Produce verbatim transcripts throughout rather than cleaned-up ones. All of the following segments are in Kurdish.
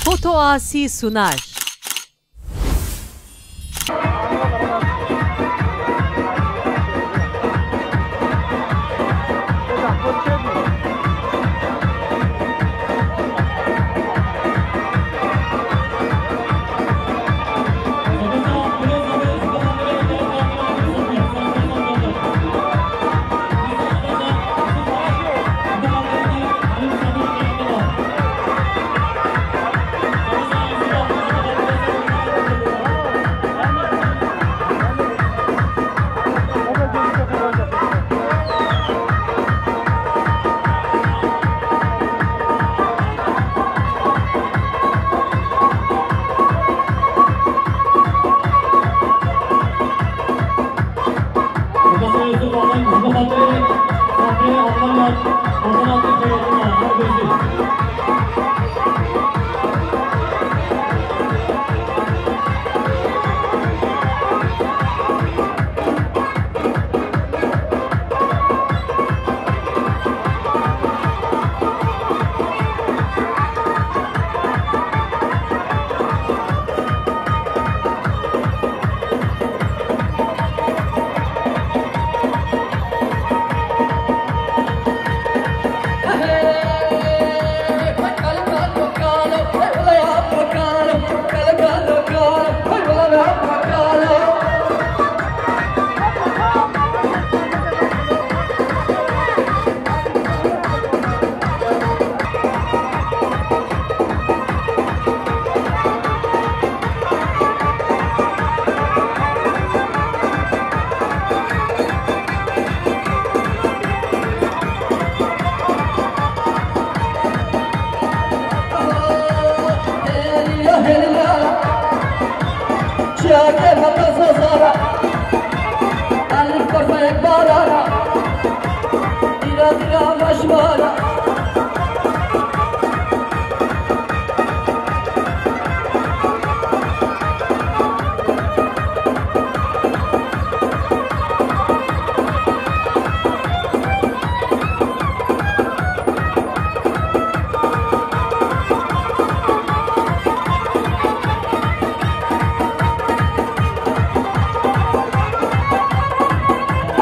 Foto Asi sunar.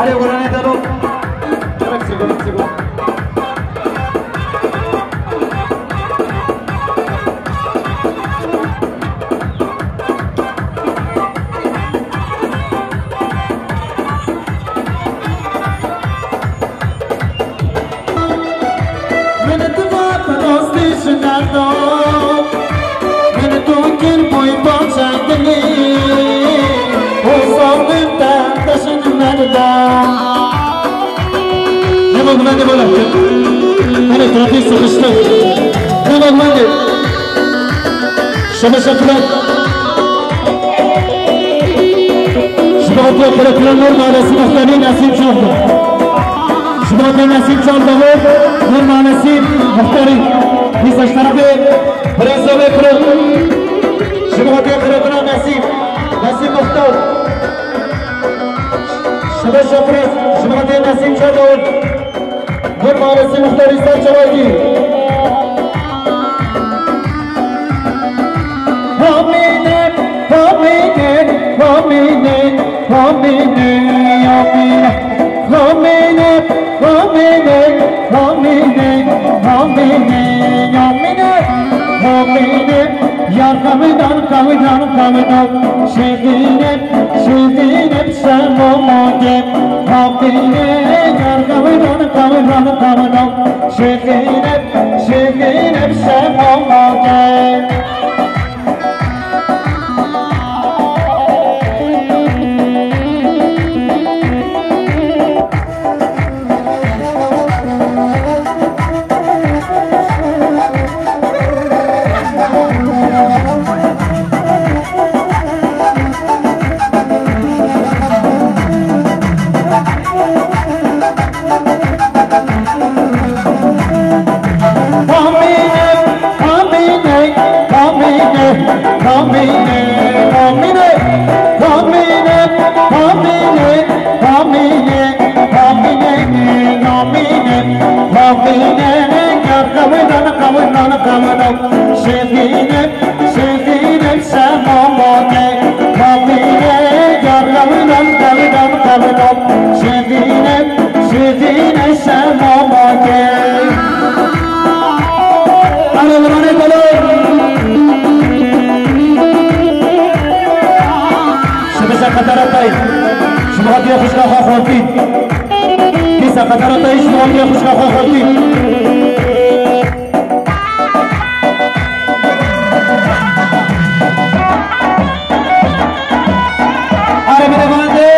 Allez, voilà, les talons. Merci, merci, bon. Min diva bi rastî ji nerdo, min tu kir bûy parça dilî, û zalim te deşin merda. Neva gulendê bala. Hele trafîk sıkıştı. Neva gulendê. Şebe şefler. Ji bo xatirê Xelefî Nur Mahallesî Muxtarî Nesîm Çal. Ji bo xatirê Nesîm Çal Davû, Nur Mahallesî Muxtarî. Dîsa ji terefê Birêzovê Piro. Ji bo xatirê Xelefî Nesîm, Nesîm Muxtar. Şebe şofrêz, ji bo xatirê Nesîm Çal Davû. Nur Mahallesî Muxtarî Ser Çewayî. Homîne, homîne, homîne, homîne, homîne. Homîne, homîne, homîne, homîne, homîne. Homîne, yar kavidan, kavidan, kavidan. Şêxîne, şêxîne, bi şerm û mangê. Homîne, yar kavidan, kavidan, kavidan. Şêxîne, şêxîne, bi şerm û mangê. Şêxîne, Xetara te îş muhammiya xwişka xwe xelkî. Are bide bande.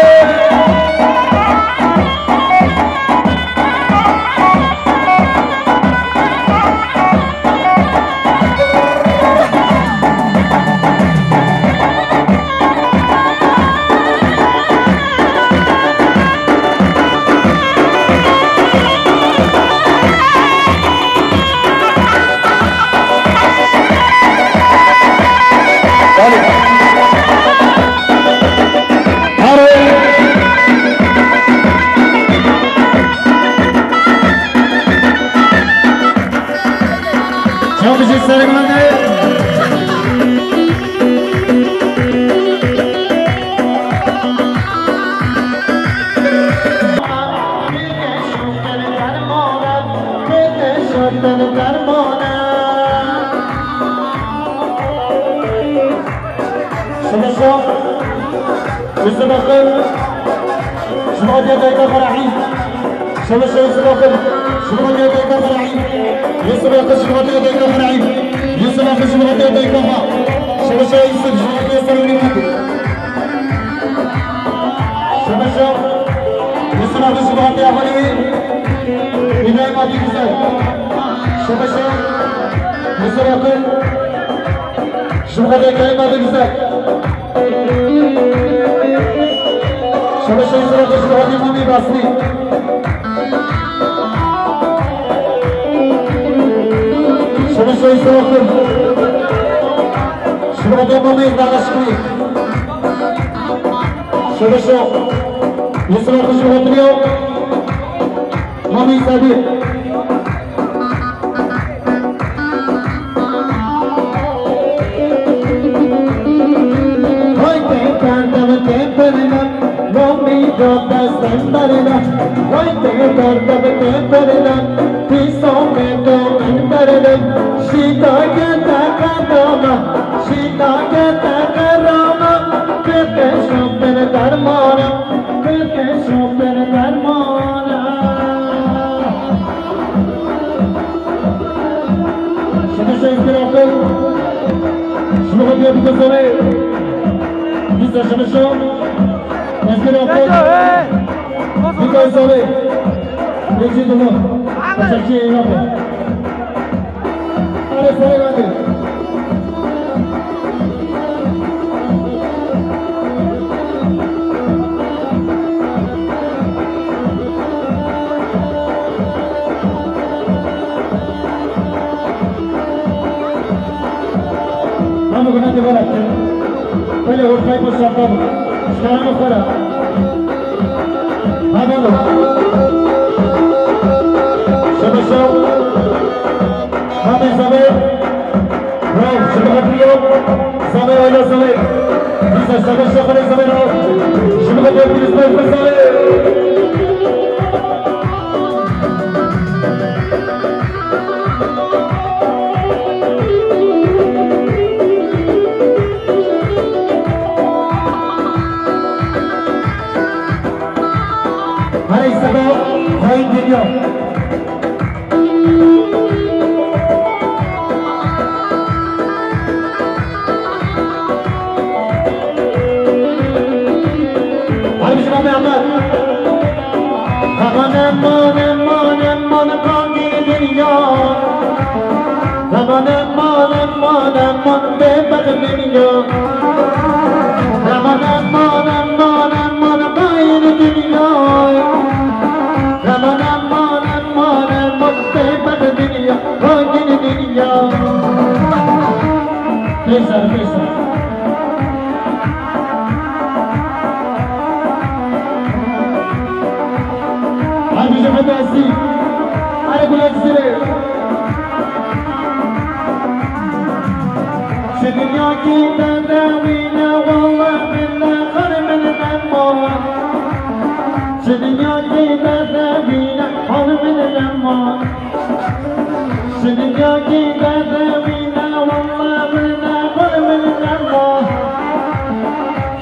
Çaw bijî serê min de. Şemeşo, Yusuf Akın, Şubat ya dayka Ferahi. Şemeşo Yusuf Akın, Şubat ya dayka Ferahi. Yusuf Akın, Şubat ya dayka Ferahi. Yusuf Akın, Şubat ya dayka Fa. Şemeşo Yusuf, Şubat ya Ferahi. Şemeşo Yusuf Akın, Şubat ya Ferahi. İbrahim Abi Güzel. Şemeşo Yusuf Akın, Şubat ya Kerim Abi Güzel. Şemeşo Yusuf Akın, Şubat ya Mami Basri. Şemeşo Yusuf Akın, Şubat ya Mami Dağaşkı. Şemeşo Yusuf Akın, Şubat ya Mami Sabir. Hay te kerdem te perle, Mami da destên berle. Hay te kerdem te perle, pîsame to min berle. Şîta ke te qedama, şîta ke te qerama, ke te şopir dermana. Keke şopir dermana. Şunu şey bir akıl. Şunu hediye bir de sana. Biz de şunu şu. Ezgir akıl. Bir de sana. Ezgir akıl. Başakşehir yapın. Hadi, hadi. Hadi, hadi, hadi. Böyle ortaya boşaltalım. Çıkaralım para. Hadi oğlum. Şabaş, şabaş. Hadi Samet. Bravo, şunu hadi yok. Samet, öyle Samet. Güzel, şabaş, şabaş, Samet, bravo. Şunu hadi yok, bir Samet, Samet. Herê seda xweyî dinya. Hadi bizim abi Ahmet. Aman, aman, aman, aman, kangi dinya. Aman, aman, aman, aman, bebek dinya. Aman, aman, aman, aman, bayır dinya. Aman, aman, aman, aman, bebek dinya, kangi dinya. Neyse, neyse. Hadi Cemal Gazi. Hadi Bülent Sire. Şu dünya ki derdewine, vallahi billahi kalbim lemma. Şu dünya ki derdewine, kalbim lemma. Ji dinya kî derdewîne, welle wille xwe min nema.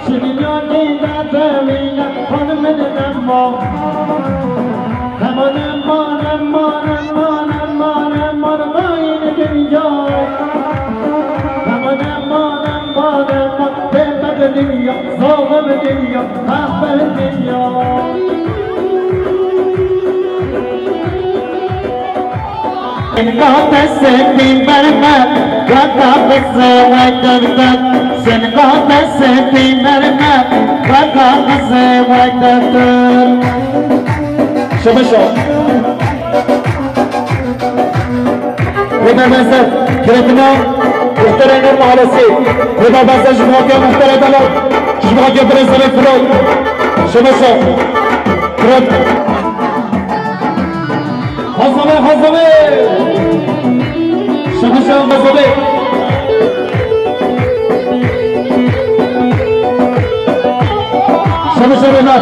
Ji dinya kî derdewîne, xwe min nema. Eman, eman, eman, vay dinya. Eman, eman, eman, eman, bêbek dinya, zalim dinya, kahpe dinya. Gata sendî berme, gata bize wek defter. Sen gata sendî berme, gata bize wek defter. Şabaş. Rêber Benser, kirêtina muxtarê Nûr Mahallesî. Rêber Benser ji bo muxtarê Delal, ji bo birêzê Firat. Şabaş. Firat. Hazame, hazame. Şabaş, hazame. Şabaş, Rêber.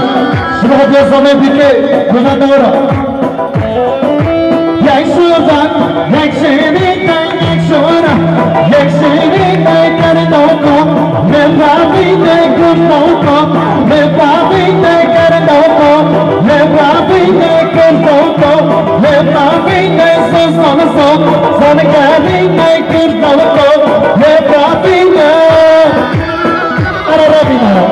Ji bo birêzê Dîkê, Rêber Dewra. Yek şûdan, yek şêrî te, yek şûra, yek şêrî te kerdewka, lê bavî te kurdewka, lê bavî te kerdewka, lê bavî te kurdewka, lê bavî te zozanso, zankerî te kurdewka, lê bavî te. Ara rabîna.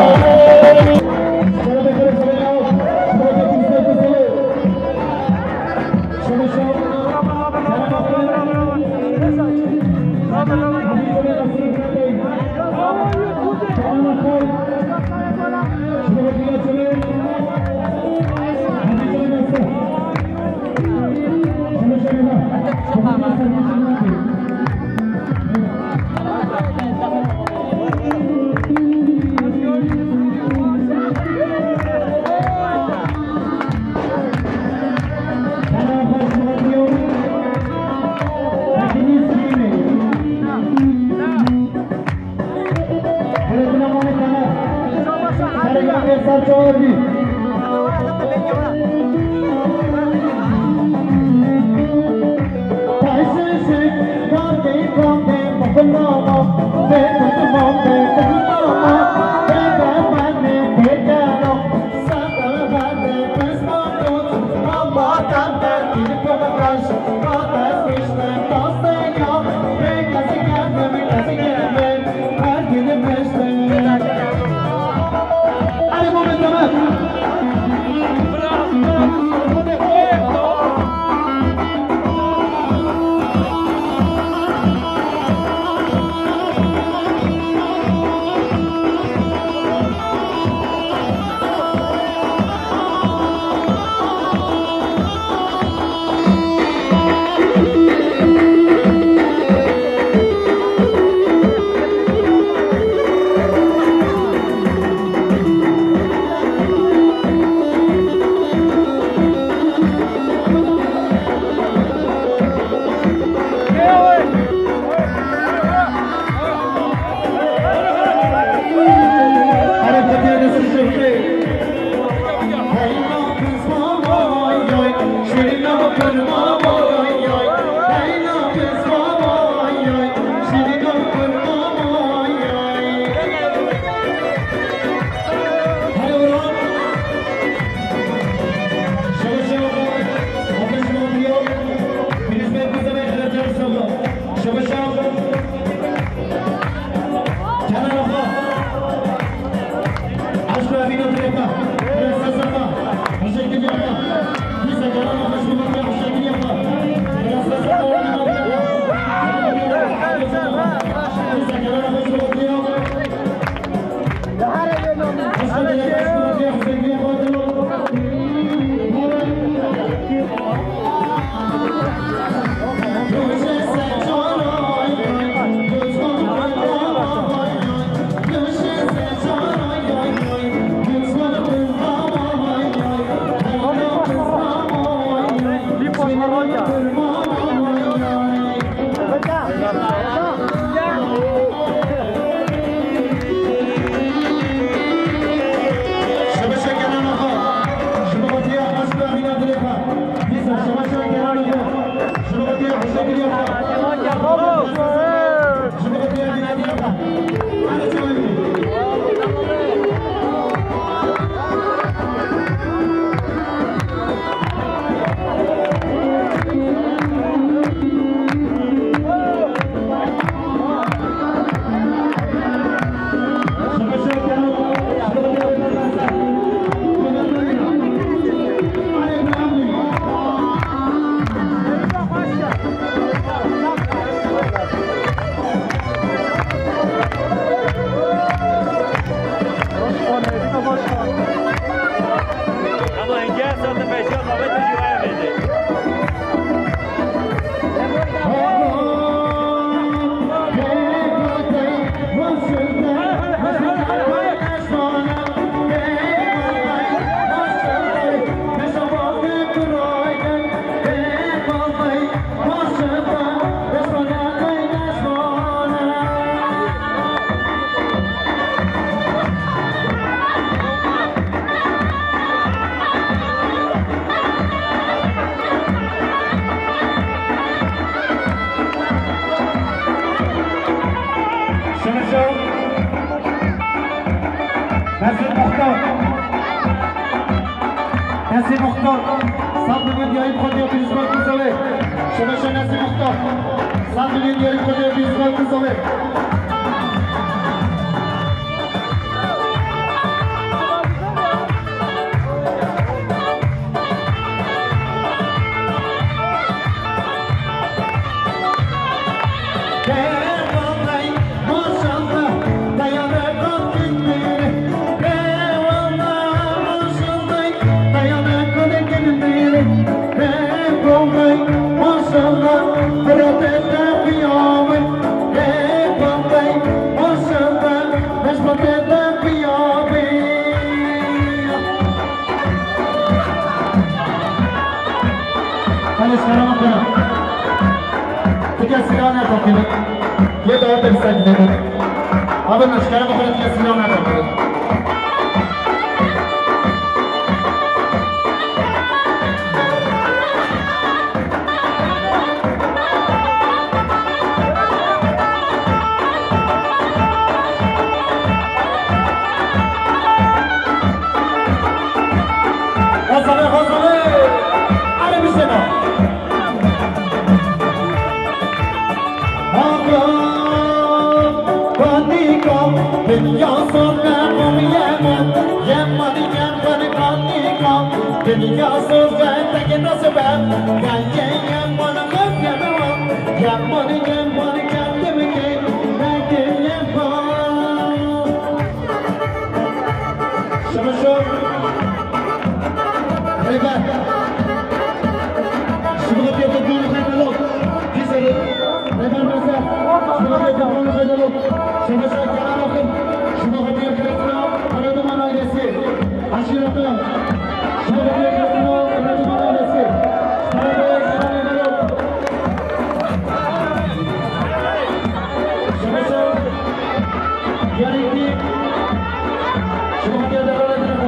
Nesîb Muxtar, sed milyon diyarî xwe diya pîrozbay Kuzovê. Şebeşa Nesîb Muxtar, sed milyon diyarî xwe diya pîrozbay Kuzovê. Hadi şikara bakana. Tiket silah ne takılır? Ye daha tepsi gidelim. Abi ne şikara bakana, tiket silah ne takılır? Xwezane, xwezane. Erê bişêne. Hakan, panika, dinya sor me qomiyeme. Yem mani yem mani panika, dinya sor me teke nasıl be. Gel gel yem mani kop yeme wa. Yem mani yem mani kendim ki, belki yem mani. Şabaşo. Rêber. Şibixetiya Fetî Xeydelo. Dîzerî. Rêber Mezer. Şibixetiya Fetî Xeydelo. Şabaşo Kenan Akın. Şibixetiya Fetî Xeydelo. Karaduman ailesi. Aşirete. Şibixetiya Fetî Xeydelo. Karaduman ailesi. Şibixetiya Fetî Xeydelo. Şabaşo. Yarın ki. Şibixetiya Fetî Xeydelo.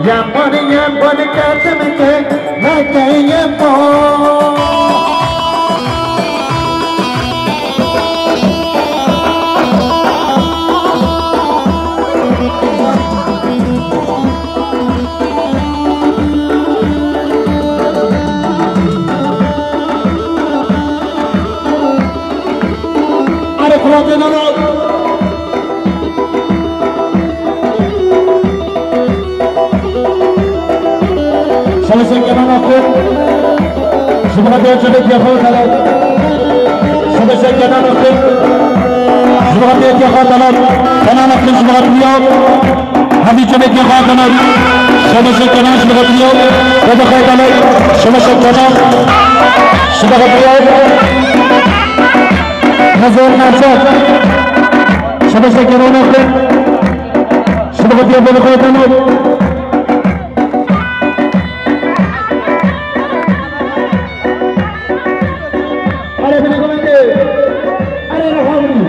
Yamani yamani kerdimke, meke yemo. Are kulatê nana. Şabaşa Kenan Akın. Şibixetiya Cemetiya Xaltalan. Şabaşa Kenan Akın. Şibixetiya Tiya Xaltalan. Kenan Akın şibixetiya. Hadi Cemetiya Xaltalan. Şabaşa Kenan şibixetiya. Hadi Xaltalan. Şabaşa Kenan. Şibixetiya. Hazır Mercan. Şabaşa Kenan Akın. Şibixetiya Beni Xaltalan. Are bine komende. Are rahavni.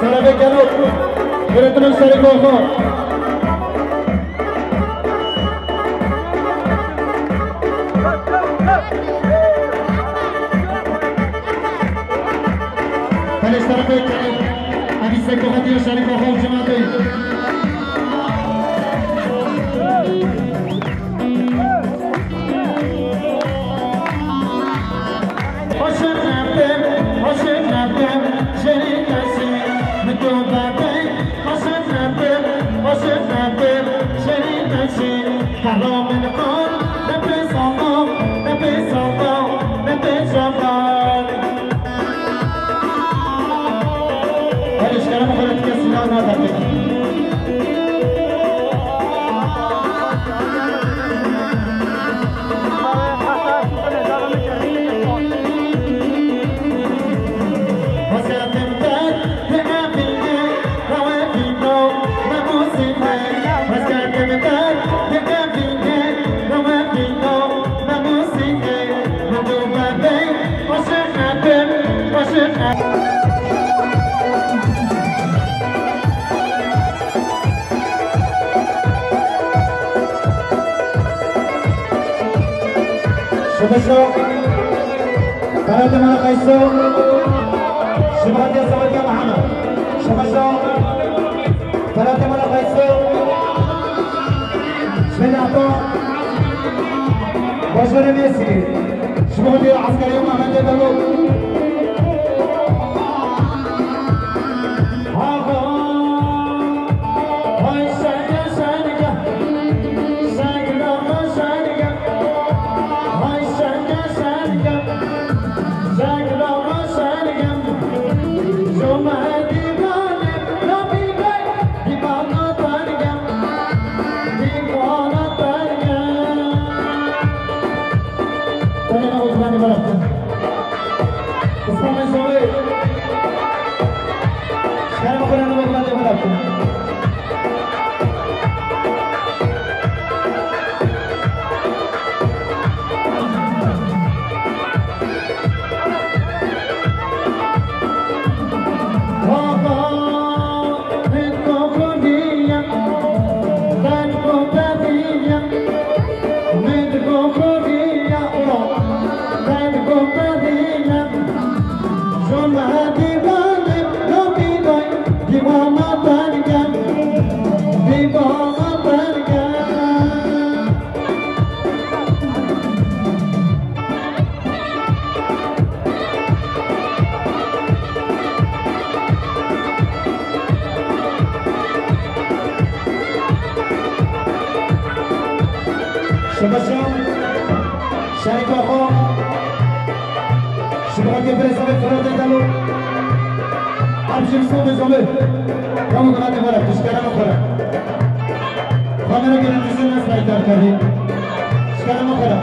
Şerefê gelo, girêdinên serê xwe. Belê şerefê gelo, evî seko hediye şerîfa xwe û cimatê. Hadi çıkaralım, böyle bir kesin lazım artık. Şebeşo, Ferhatê mala Qayso, Şebeşo, Ferhatê mala Qayso, Şebeşo, Bajarê Mêrsînê, Şebeşo, Eskerê Mehmetê Delo. Tenê me û zimanê me re bikin. Osman Mesûdê. Şikare me xwe re ne, zimanê me re bikin. Şebeşo, şerîka xwe, şebeşo ke birêz Firatê Delo, ev jî bi sazê zomê, hemû dihatê xwe re, tu ji kerema xwe re. Kamera görüntüsü nasıl kayıtlar tabii? Çıkarama kadar.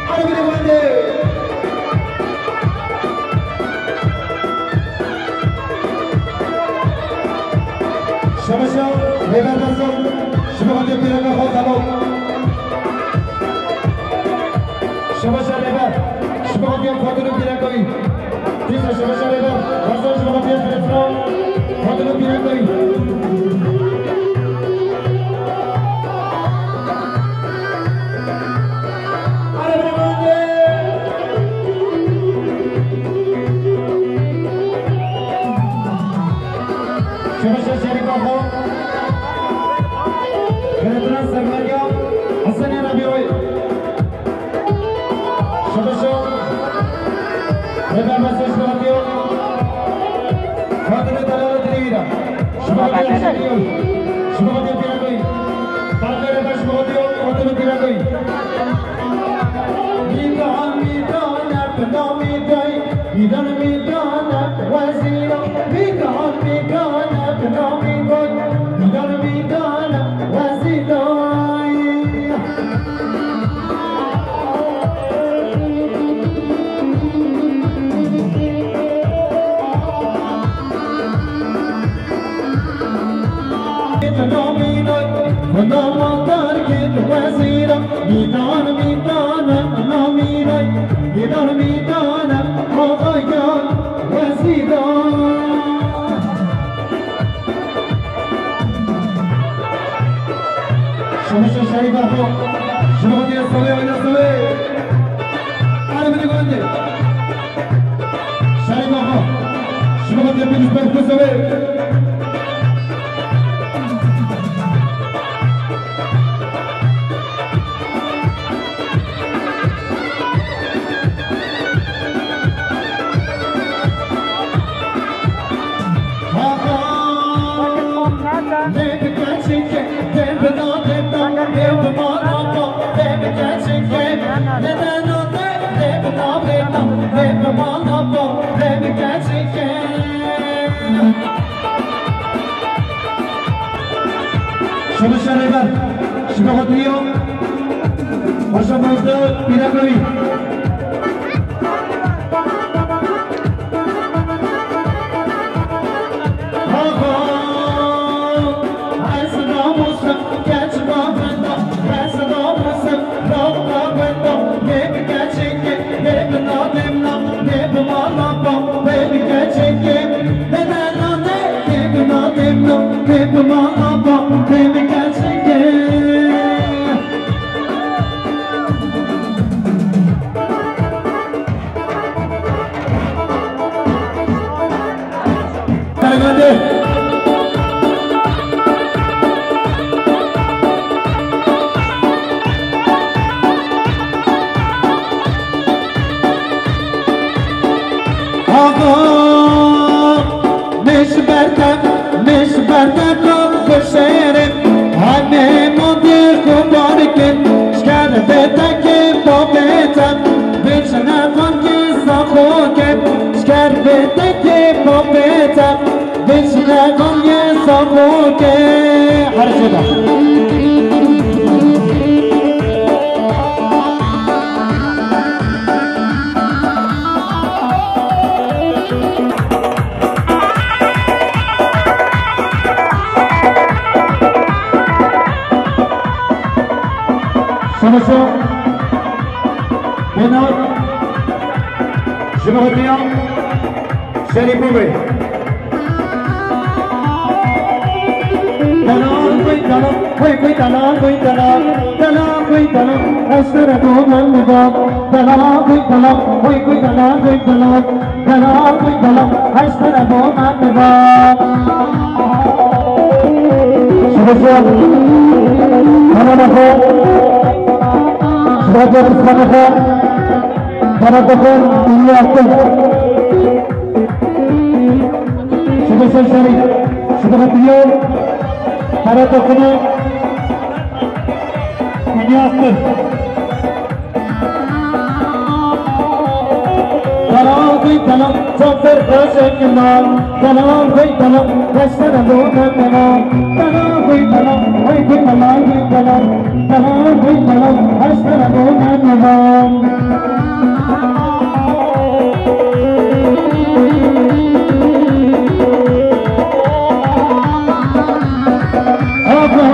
Hadi bir de bu hadi. Şabaşa, Rêber Basan, şima hadi bir de bu hadi. Şabaşa Rêber, şima hadi Fatih'in bir de koyun. Dîsa şebeşa Rêber, Barzan ji Malatya Firefira, Fatime Pîrengayî. Şebeşa Şerîfa Xo, Firefira Sermeriya, Hesenê Rebîoyê. Şebeşo. Rêber Mesut ji bo hatiyo. Fatime Delal Dilîra. Ji bo hatiyo Şebeşo. Ji bo hatiyo Pîrakoyî. Fatime Rêber ji bo hatiyo Fatime Pîrakoyî. Mîdan, mîdan, pina mîdan, mîdan, mîdan, wezîro. Mîdan, mîdan, pina mîdan, mîdan, mîdan, wezîro. Mîdan mîdan e, axayan wezîran. Şoreşa şerîfa xwe, ji bo diya sewê, oyna sewê. Erê bide gundê. Şerîfa xwe, ji bo diya pênc berxwe sewê. Şoreşa Rêber, şibe xwe tiriyo. Xweşa Mojde, pîreka wî. Axa, ez namusim, keç navenda, ez namusim, rawka wenda, ne bi keçikê, ne bi nademna, ne bi malapa, ne bi keçikê, ne derane, ne bi nademna, ne bi malapa, ne bi keçikê. Pervende. Axa, mêş berde, mêş berde ka bişêrin. Hemê mandê xwe barikin, şker bê tekê babê te, bin ji ne xangê saxo ke, şker bê tekê babê te, bin ji ne xangê saxo ke. Her jê de. Şoreşa Bênar, ji bo diya Şerîf Bey. Delal, wey delal, wey, wey delal, wey delal, delal, wey delal, ez te re donan mi ba. Delal, wey delal, wey, wey delal, wey delal. Delal, wey delal, ez te re bo me diba. Şibe şibe, hemen xwe, şibe şibe, pismane xwe, para dokun, dünya attı. Şibe şibe şerî, şibe diyor, para dokunu, dünya attı. Delal, wey delal, çav ser xweşek ma. Delal, wey delal, heştere lo me mema. Delal, wey delal, wey, wey delal, wey delal. Delal, wey delal, heştere lo me mema. Aha!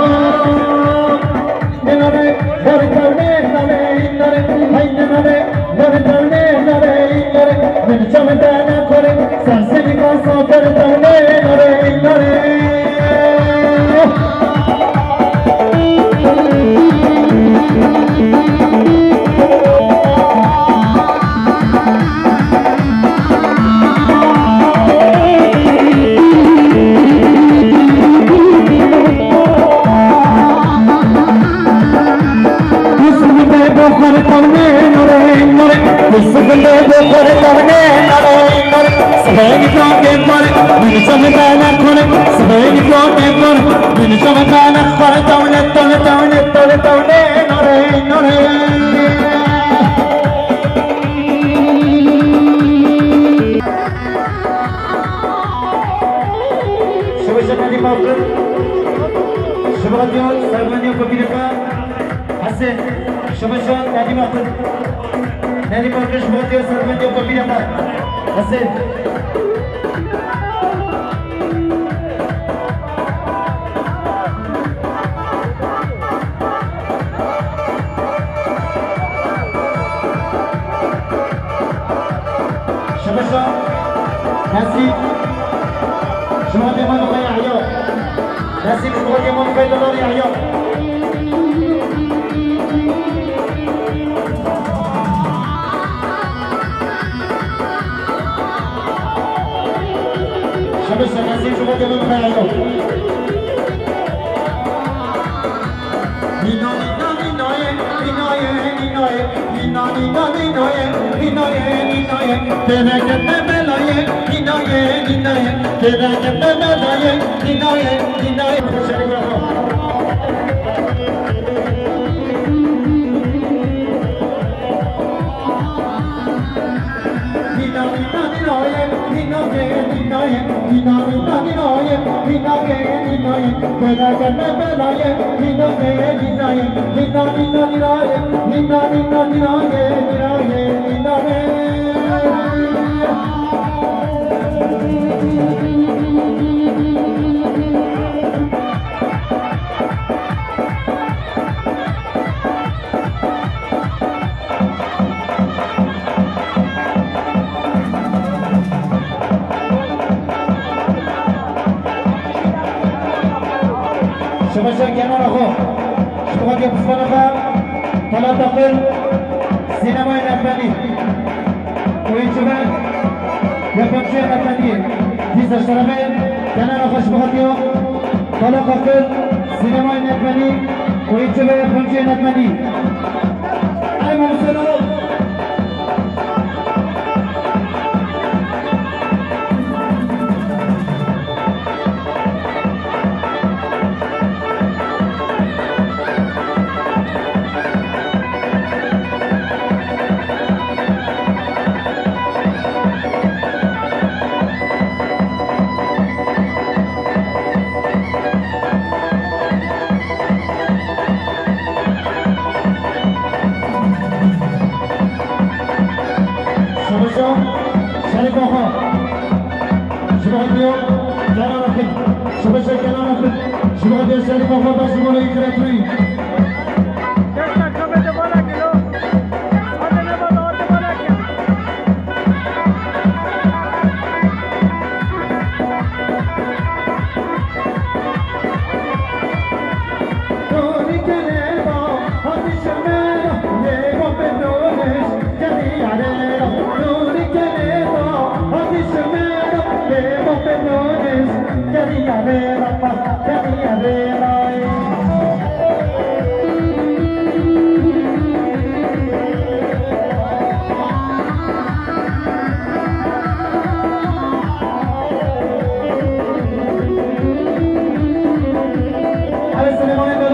Şibe şibe Nadî Bafir. Şibe diyor, sermendiya kopîleka Hesen. Şibe şibe Nadî Bafir. Nadî Bafir, şibe diyor, sermendiya kopîleka Hesen. Nesîb, ji bo Dêman Xweyê Eyo. Nesîb, ji bo Dêman Xweyê Lala Eyo. Şebeşe, nesîb, ji bo Dêman Xweyê Eyo. Nîna, nîna, nînayê, nînayê, nînayê. Nîna, nîna, nînayê, nînayê, nînayê. Têveke me belayê, nînayê, nînayê. Têveke me belayê, nînayê, nînayê. Nîna, nîna, nînayê, nînayê, nînayê. Nîna, nîna, nînayê, nînayê, nînayê. Têveke me belayê, nînayê, nînayê. Nîna, nîna, nînayê, nîna, nîna, nînayê, nînayê, nînayê. Şebeşe kenara xwe. Ji xwe ke pismana xwe. Tala taqil. Sînemayê Netmenî. Oyuncu ve yapımcı Netmenî. Dîsa şerefê kenara xwe ji xwe diyo. Tala taqil. Sînemayê Netmenî. Oyuncu ve yapımcı Netmenî. Ey Mehmet Selam. Şebeşa Şerîf Axa. Ji bo hatiyo Kenan Akın. Şebeşa Kenan Akın. Ji bo hatiyo Şerîf Axa, baş ji bo leyî kiretirî. Hadi Süleyman'ın da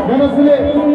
Gel Süleyman.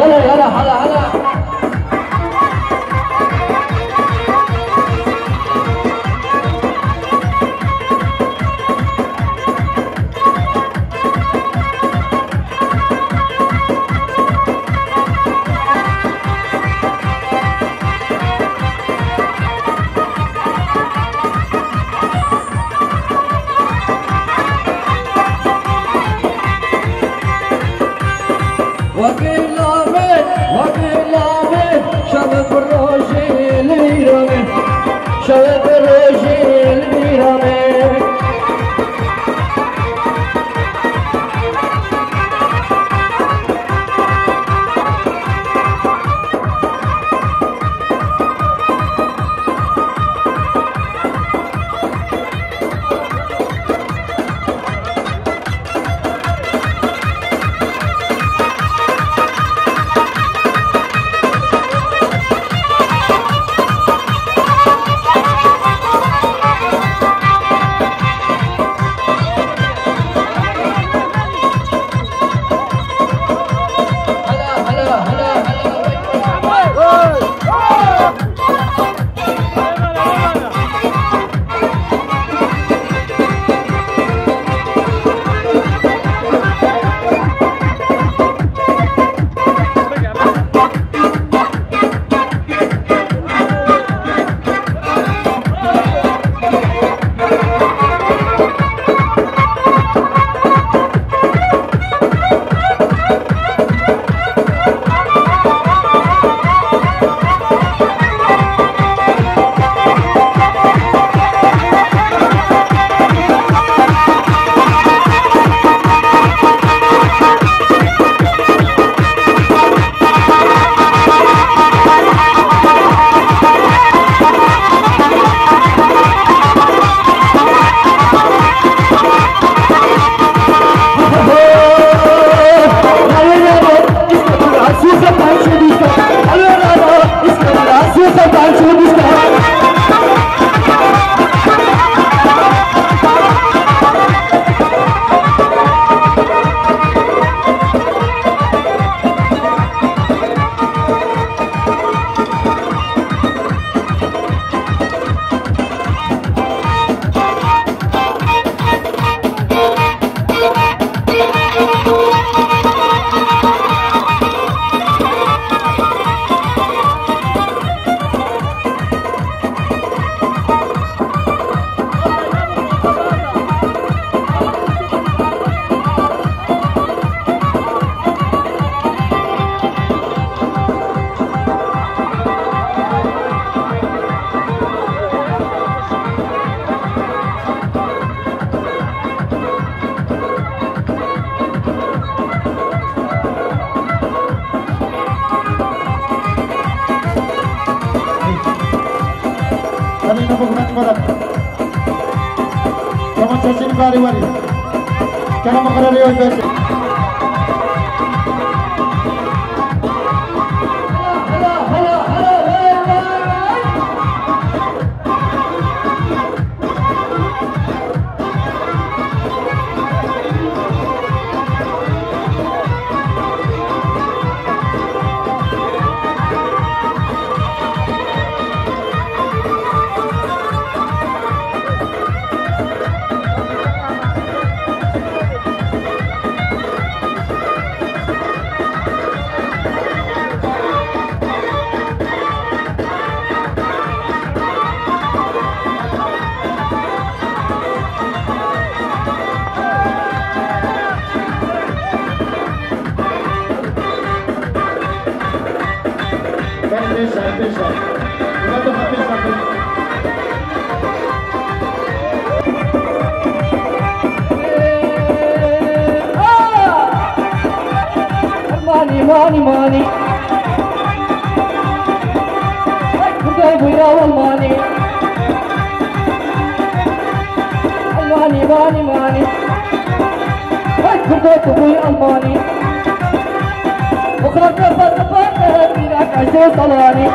Hala, hala, hala. Wekî lavê, wekî lavê, şev bi rojê li bîra me, şev bi rojê li bîra me. Hadi, kapı kumaç para. Tamam, sesini bari var. Kerem, o kadar iyi oynuyorsun. Mani, mani, mani. Hey, Kurdo bûya Almanî. Almanî, manî, manî. Hey, Kurdo tu bûyî Almanî. Oxirate fazla fazla bîra kaşê salanî.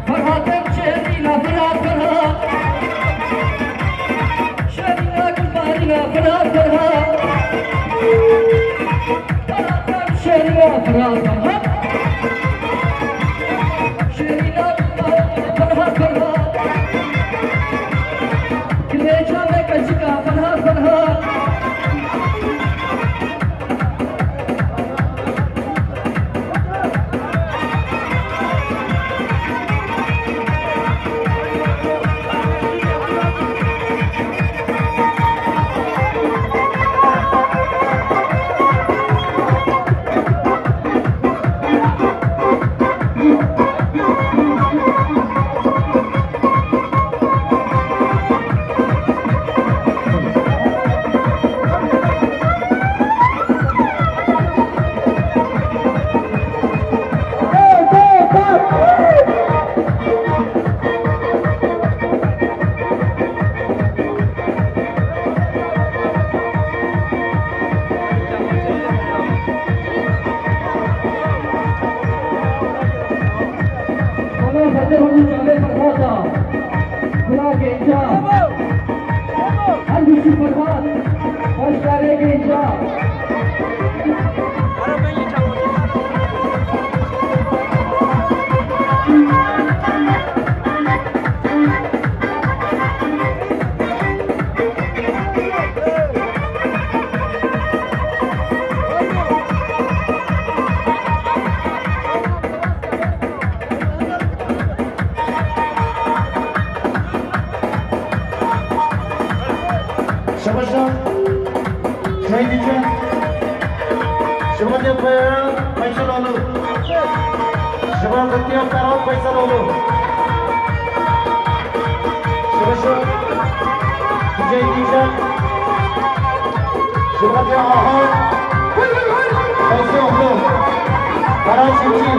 Ferhat em şêrîna, Ferhat, Ferhat. Şêrîna gulbarîna, Ferhat, Ferhat. Ferhat em şêrîna, Ferhat, Ferhat. Şêrîna gulbarîna, Ferhat, Ferhat. Kilêça me keçika, Ferhat, Ferhat. Bana Fetih Hoca Calê Ferhata, Bira Genca, her bişî Ferhat, Başkarê Genca. Şabaşa, Şehîdî Can, Şebatê Peyra Feyseloğlu, Şebatê Ferhat Feyseloğlu, Şabaşa, Şehîdî Can, Şebatê Aha, Feyseloğlu, Ferhat Çiftçi,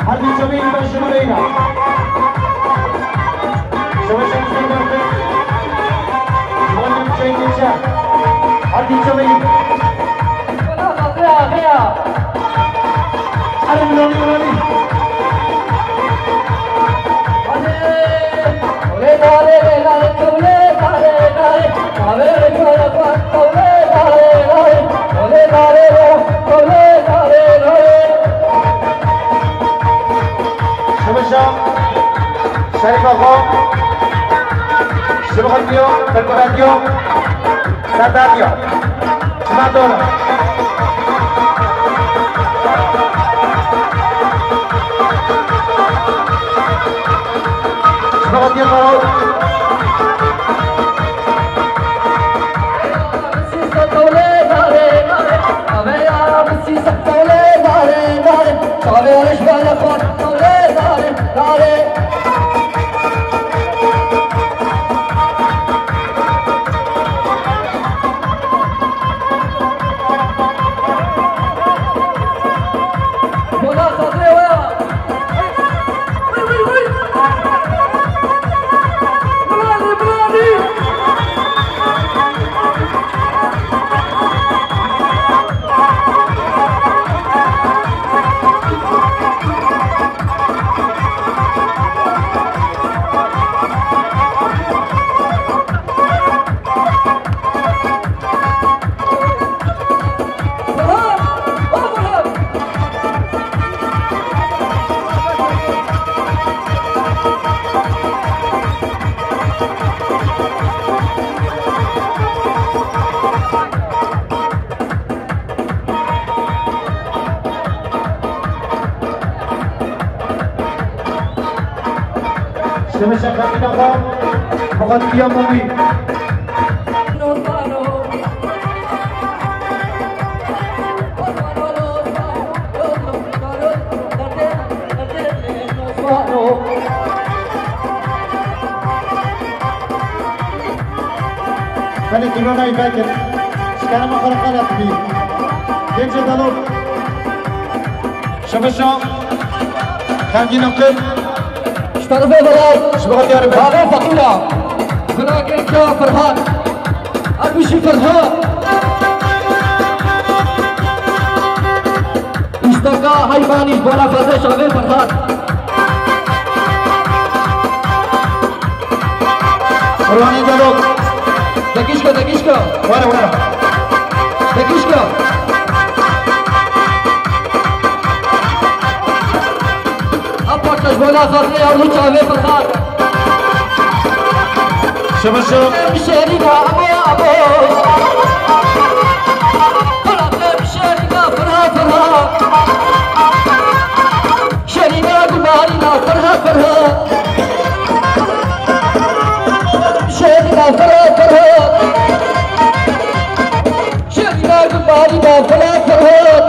Hadi Çabî, Başımı Beyna. Şebaşa Hüseyin Berkay. Şebaşa Hüseyin Gençer. Hadi çalayım. Hadi Murali, Murali. Hadi. Şebaşa Şerîf Axa. Şebaşa diyo, Ferko diyo, Serdar diyo. Şima dona. Şebaşa diyo, Ferko. Şemeşe Xemîna xwe, muqatiya Momî. Belê tu nayî vekir. Şikene me xwe re xelet bî. Gêncê Delok. Şemeşa. Xemgîna Qil. Ji terefê Velat. Ji bo diyar be. Bavê Fatîla. Xinakê Kya Ferhat. Erbişî Ferhat. Îstaka heyvanî bona fazê şavê Ferhat. Qurbanê Delok. Dekişka, dekişka. Were, were. Dekişka. Apa kaş bona fazê yavru çavê Ferhat. Şemeşo. Şerîna abo abo. Ferhat şerîna Ferhat Ferhat. Şerîna gumarîna Ferhat Ferhat. Şerîna Ferhat Ferhat. Şerîna gumarîna Ferhat Ferhat.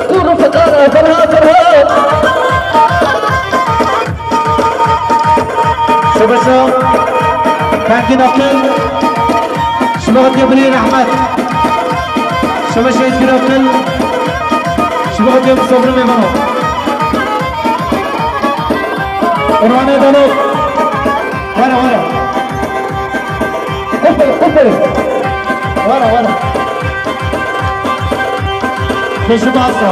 Kuru fetara Ferhat Ferhat. Şemeşa Fengîna Qil. Şemeşa Birî Rehmet. Şemeşa Îskîna Qil. Şemeşa Musobri Mêvano. Qurbanê Delok. Were, were. Qufil, qufil. Were, were. Pêşi basa.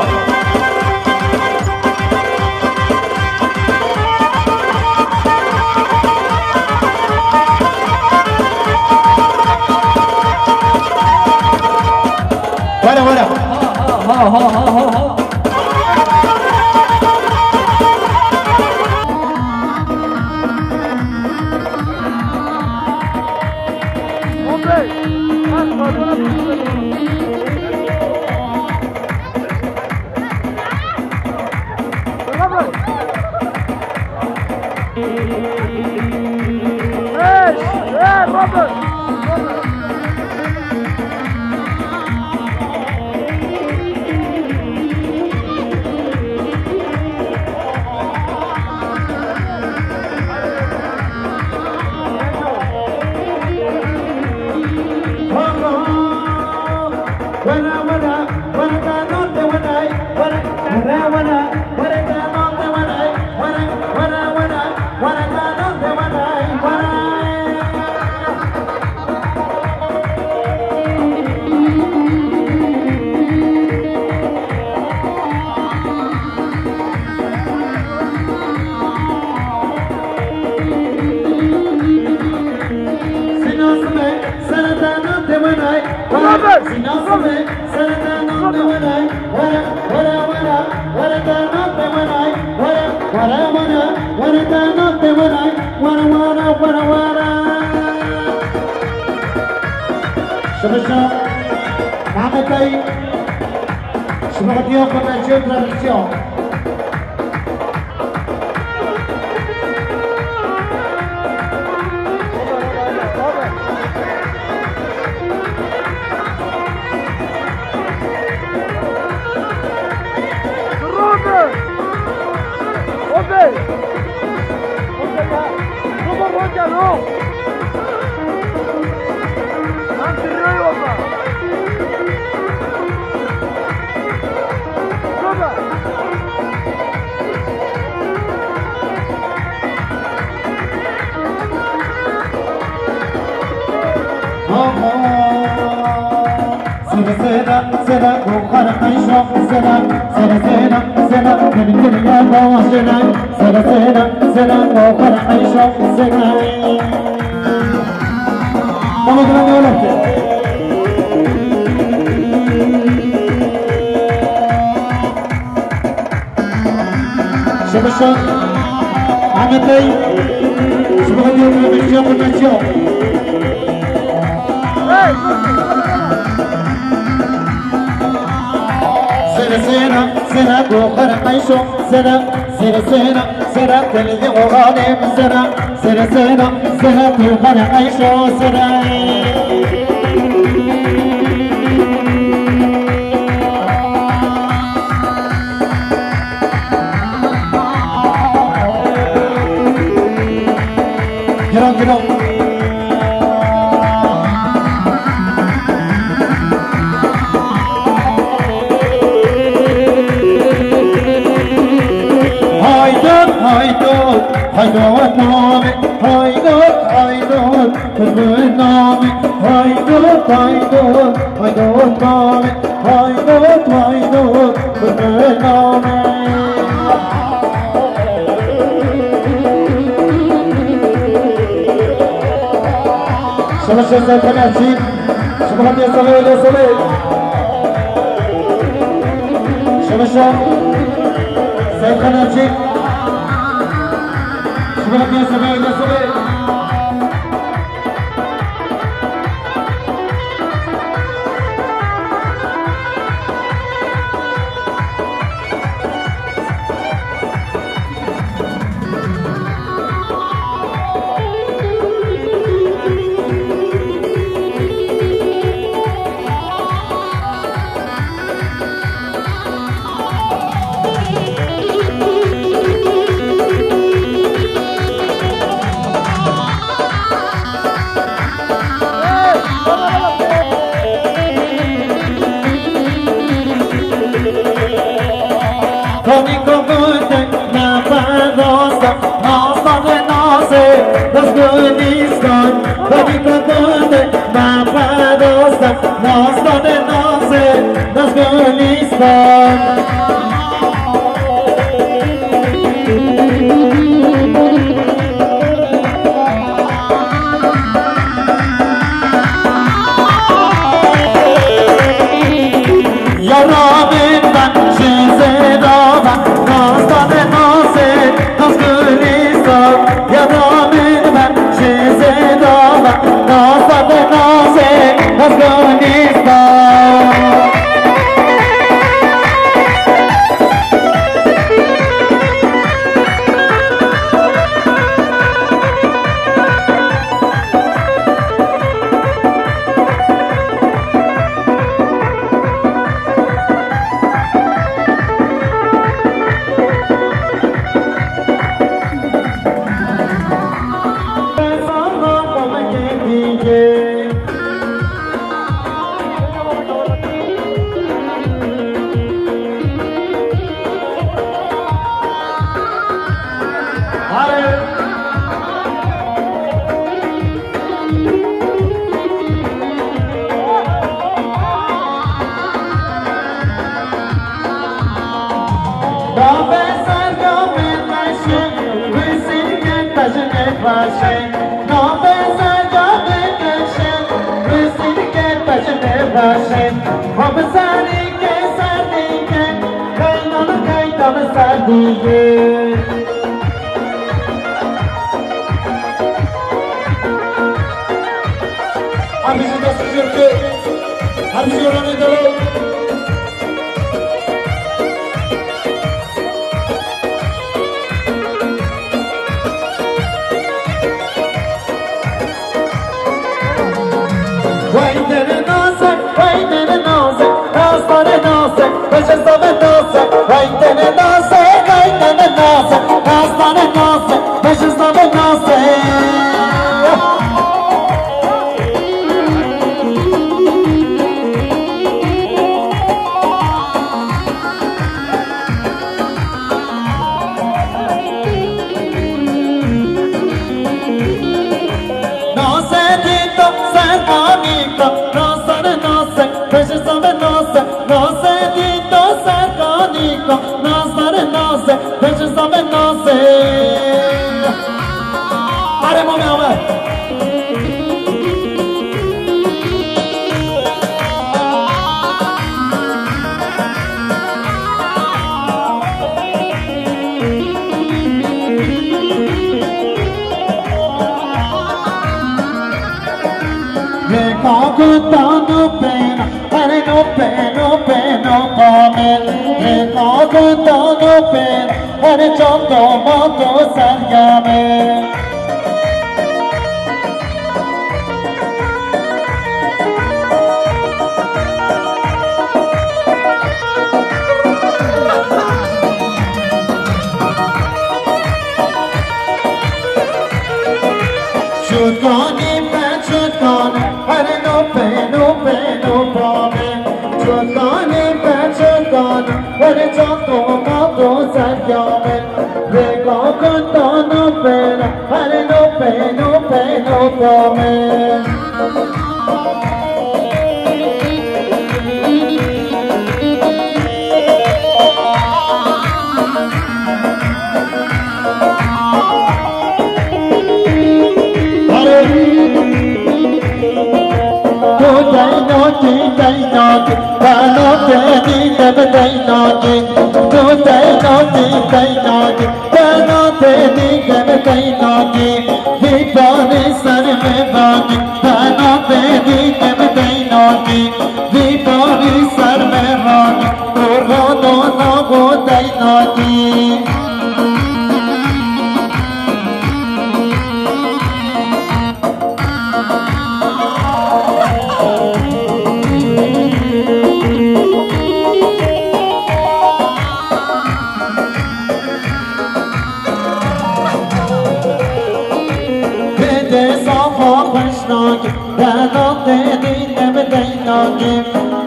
Were, were. Ha, ha, ha. Sîna Sime, sereta nan de wenay, were. Sîna Sime, sereta nan de wenay, were, were, were, were, ta nan de wenay, were, were, were, were, ta nan de wenay, were, were, were, were. Şemeşa Mehmet Bey, şemeşa diya xwe me çê tradisyon. Sere sere sere, goxar qeyşo sere. Sere sere sere, kir kir ya bawa sere. Sere sere sere, goxar qeyşo sere. Tamam, tamam, tamam. Şemeşa Ahmet Bey, şemeşa diyor, şemeşa diyor. Sene, sene, sene, goxar qeyşo, sene. Sere sera, sera telli oğlanım sera, sere sera, sera telli ayşo sera. Giron, giron. Haydut, haydut, haydut name, haydut, haydut, kızın name, haydut, haydut, haydut name, haydut, haydut, kızın name. Şabaş Seyfan Erçin. Şabaş Seyfan Erçin. Şabaş Seyfan Erçin. Şabaş Seyfan Erçin. Kanî kavite me perdasta, nasta de nasê, dest gulîstan. Kanî kavite me perdasta, nasta de nasê, dest gulîstan. Yaramên ben ji zêda ben, nastane nasê, nas gulîstan. Yaramên ben ji zêda ben, nastane nasê, nas gulîstan. Navê sergamê xweşê, wî sînke tejinê xweşê. Navê sergamê xweşê, wî sînke tejinê xweşê. Xwe bi serîkê serdîkê, keynan keytan serdîkê. Hemî ji dest û jê bike. Hemî ji ranê delo. Wey dene naze, wey dene naze, nastane naze, beşe save naze, wey dene naze, wey dene naze, nastane naze, beşe save naze. Nase dîto serkanîka, nasane nase, peşe save nase, nase dîto serkanîka, nasane nase, peşe save nase. Are mame ame. Hêka ku tano pêna, erê no pêno pêno pamêl. Hêka ku tano pêna, Her çanda ma to sergemê. Çutkanî me çutkanî, her no pê no pê no pamê. Çutkanî me çutkanî, her çando ma to sergamê. Rêka kundana pêle, her no pê no pê no pamê. Tu deynakî, deynakî, bela têdî te bi deynakî. Tu deynakî, deynakî, bela têdî te bi deynakî. Vî parî ser me vakî, bela têdî te bi deynakî. Vî parî ser me rakî, tu radona xwe deynakî. Bide safa xweşnakî, bela têdî te bi deynakî.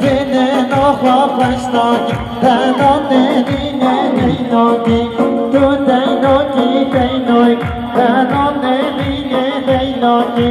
Bide naxwa xweşnakî, bela têdî ne deynakî. Tu deynakî, deynakî, bela têdî ne deynakî.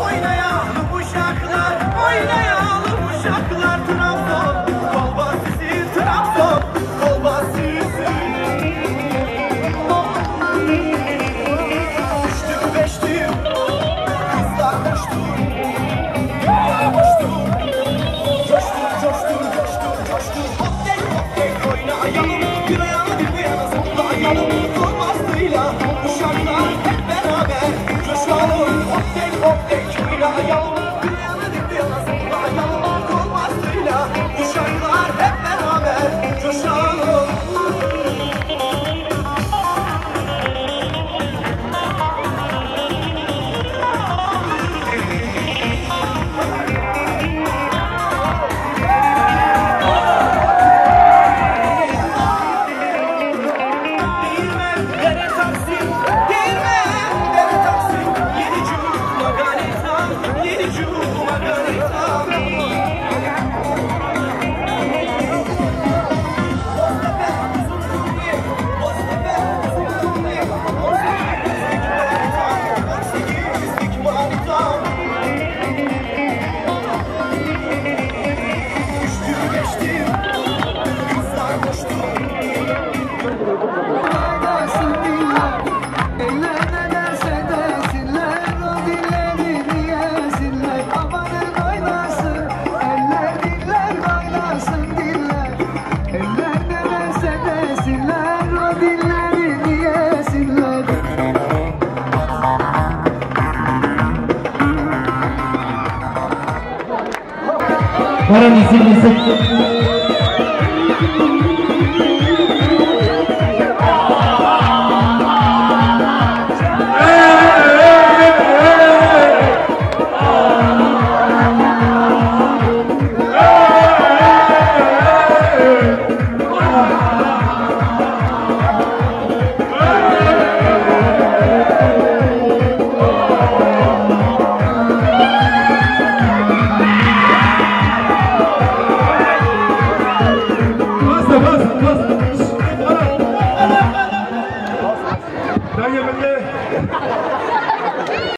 Oynayalım uşaklar, oynayalım uşaklar. Trabzon, kolbasisi, Trabzon, kolbasisi. Para nêzîk nêzîk. Basta, basta, basta. Dayê min de.